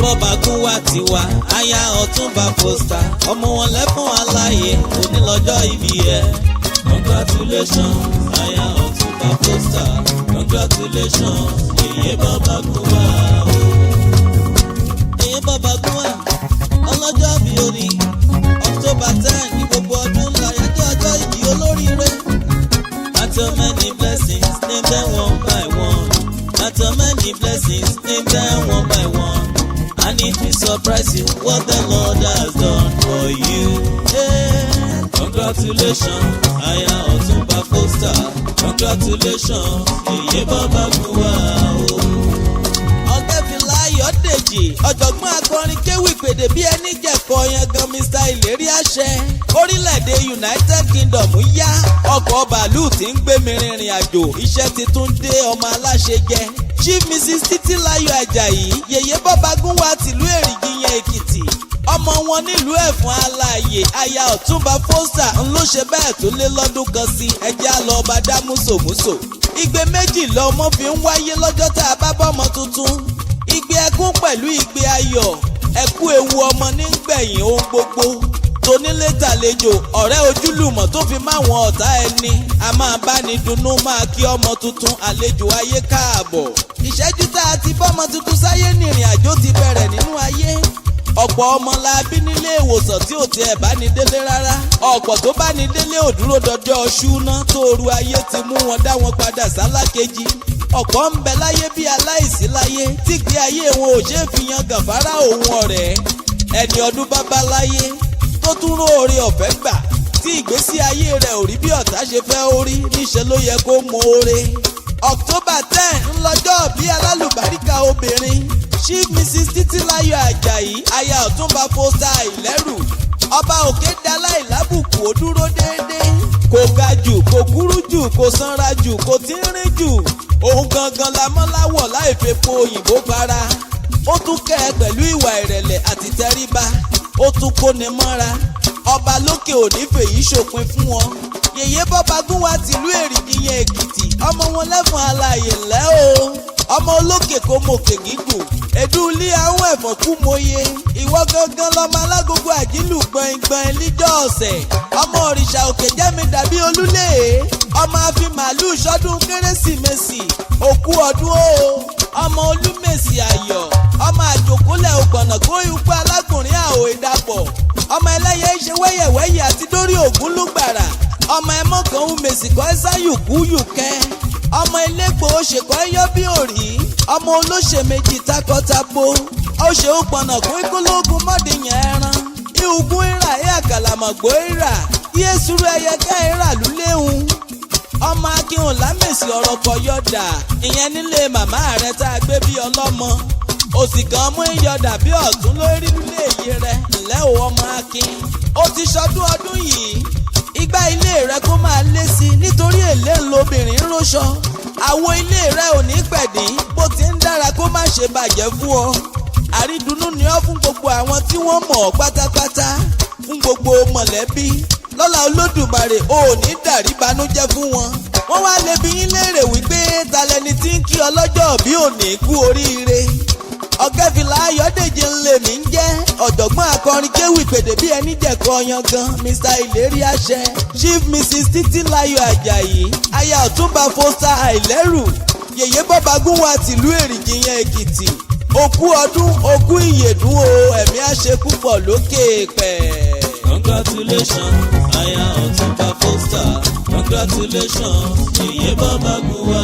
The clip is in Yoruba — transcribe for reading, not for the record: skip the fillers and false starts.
Bọ́bagúnwà tiwa, aya Ọ̀túnba Foster, ọmọ wọn lẹ́fún aláyè, òní lọ́jọ́ ìbí ẹ̀. Congratulations, aya Ọ̀túnba Foster, congratulations, yèyé Bọ́bagúnwà o. Yèyé Bọ́bagúnwà, ọlọ́jọ́ bí òní, October 10 ní gbogbo ọdún láyájọ́ ọjọ́ ìbí olóríire. Count your many blessings, name them one by one. Count your many blessings, name them one by one. And it will surprise you what the Lord has done for you. Yeah. Congratulations, aya Ọ̀túnba Foster. Congratulations, yèyé Bọ́bagúnwà o. Ọ̀gẹ́fìlà Ayọ̀dèjì, ọ̀jọ̀gbọ́n akọrin kéwì pèdè bí ẹni jẹ̀kọ yẹn gan, Mr Ìlérí Àṣẹ. Orílẹ̀-èdè United Kingdom yá ọkọ̀ bàálù tí ń gbé mi rìnrìn àjò, iṣẹ́ ti tún dé, ọmọ aláṣẹ jẹ́. Chief Mrs Títílayọ̀ Àjàyí, yèyé Bọ́bagúnwà tìlú Èrìgì yẹn Èkìtì, ọmọ wọn nílùú Ẹ̀fọ̀n Alààyè, aya Ọ̀túnba Foster ń ló ṣe bẹ́ẹ̀ tó lé lọ́dún kan sí. Ẹjẹ́ á lọ ọba dá músòmúsò. Igbe méjì lọmọ fi ń wáyé lọ́jọ́ tá a bá bọ́mọ tuntun, igbe ẹkún pẹ̀lú igbe ayọ̀. Ẹkú ewu ọmọ ní gbẹ̀yìn ohun gbogbo. Tonílé tàlejò, ọ̀rẹ́, ojúlùmọ̀, tó fi máwọn ọ̀tá ẹni, a máa bá ní dunnú, máa kí ọmọ tuntun, àlejò ayé káàbọ̀. Ìṣẹ́jú tá a ti bọ́mọ tuntun sáyé nìrìn àjò ti bẹ̀rẹ̀ nínú ayé. Ọ̀pọ̀ ọmọ la bí nílé ìwòsàn tí ò tiẹ̀ bá ní délé rárá. Ọ̀pọ̀ tó bá ní délé ò dúró dọjọ́ ṣúná, tóoru ayé ti mú wọn dá wọn padà sálákejì. Ọ̀pọ̀ ń bẹ láyé bí aláìsí láyé, tí gbé ayé wọn ò ṣeé fi yan gàfárà òun ọ̀rẹ́. Ẹni ọdún bá bá láyé tó tún róore ọ̀fẹ́ gbà, tí ìgbésí ayé rẹ̀ ò rí bí ọ̀tá ṣe fẹ́ ó rí, níṣẹ́ ló yẹ kó mọ oore. October 10 ńlọjọ́ bí alálùbáríkà obìnrin, Chief Mrs Títílayọ̀ Àjàyí, aya Ọ̀túnba Foster Ìlẹ́rù. Ọba òkè dá láìlábùkù, ó dúró déédéé, kò ga jù, kò kúrú jù, kò sanra jù, kò tínrín jù. Òun gangan la mọ́ láwọ̀ láì fepo òyìnbó para. Ó tún kẹ́ ẹ pẹ̀lú ìwà ìrẹ̀lẹ̀ àti tẹríba, ó tún kóni mọ́ra. Ọba lókè òní fèyí ṣòpin fún wọn. Yèyé Bọ́bagúnwà tìlú Èrìgì yẹn Èkìtì, ọmọ wọn lẹ́fọ̀n alààyè ńlẹ́ o, ọmọ olókè kò mòkè gígùn, èdú ilé àwọn ẹ̀fọ́ kú mòye. Ìwọ gangan lọmọ alágogo àjílù gbọ̀ngbọ̀n líjọ́ ọ̀sẹ̀, ọmọ òrìṣà òkè jẹ́mi dàbí olúlé, ọmọ àfi màálù sọdún Kérésìmesì. Òkú ọdún o, ọmọ olúmèsì ayọ̀, ọmọ àjòkólẹ̀ ògbọ̀nà kó ikú alákùnrin àwò ìdàpọ̀, ọmọ ẹlẹ́yẹ ṣe wẹ́yẹ̀wẹ́yẹ̀ àti dórí ògún lùgbàrà, ọmọ ẹmọ kan ń mèsì kọ́ ẹ́sà yùkú yùkẹ́, ọmọ elégbò ṣèkọ́ yọ́ bí òrì, ọmọ olóṣè méjì takọtabo, ó ṣe ó pọnà kó ikúlógún mọ́dìyàn ẹran ìhùgún ìrà ẹ̀ àkàlàmọ̀gbò ìrà yéésùrú ẹyẹkẹ́ ìrà lúléhùn, ọmọ akíhùn lámèsì ọ̀rọ̀ kọ yọ̀dà. Ìyẹn nílé màmá rẹ tá a gbé bí ọlọ́mọ, òsì kan mú ìyọ̀dà bí ọ̀tún lórí nílé èyí rẹ. Ńlẹ́ o, ọmọ akin, ó ti ṣọdún ọdún yìí, igbá ilé rẹ kó máa lé sí i, nítorí èlé ńlọbìnrin ń róṣọ. Àwo ilé rẹ ò ní pẹ̀dín, bó ti ń dára kó má ṣe bàjẹ́ fún ọ. Àrídùnnú ni ọ́ fún gbogbo àwọn tí wọ́n mọ̀ ọ́ pátápátá, fún gbogbo mọ̀lẹ́bí. Lọ́lá Olódùmarè, ò ní dàrí banújẹ́ fún wọn. Wọ́n wá lè bi yín léèrè wípé ta lẹni tí ń kí ọlọ́jọ́ bí òní kú oríire. Ọ̀gẹ́fìlà Ayọ̀dèjì ńlẹ̀ mi ń jẹ́, ọ̀jọ̀gbọ́n akọrin kéwì pèdè bí ẹni jẹ̀kọ́ yangan, Mr Ìlérí Àṣẹ. Chief Mrs Títílayọ̀ Àjàyí, aya Ọ̀túnba Foster Àìlẹ́rù, yèyé Bọ́bagúnwà tìlú Èrìgì yẹn Èkìtì, òkú ọdún, òkú ìyèdún o, ẹ̀mí àṣẹ púpọ̀ lókè pẹ̀. Congratulations, aya Ọ̀túnba Foster. Congratulations, yèyé Bọ́bagúnwà.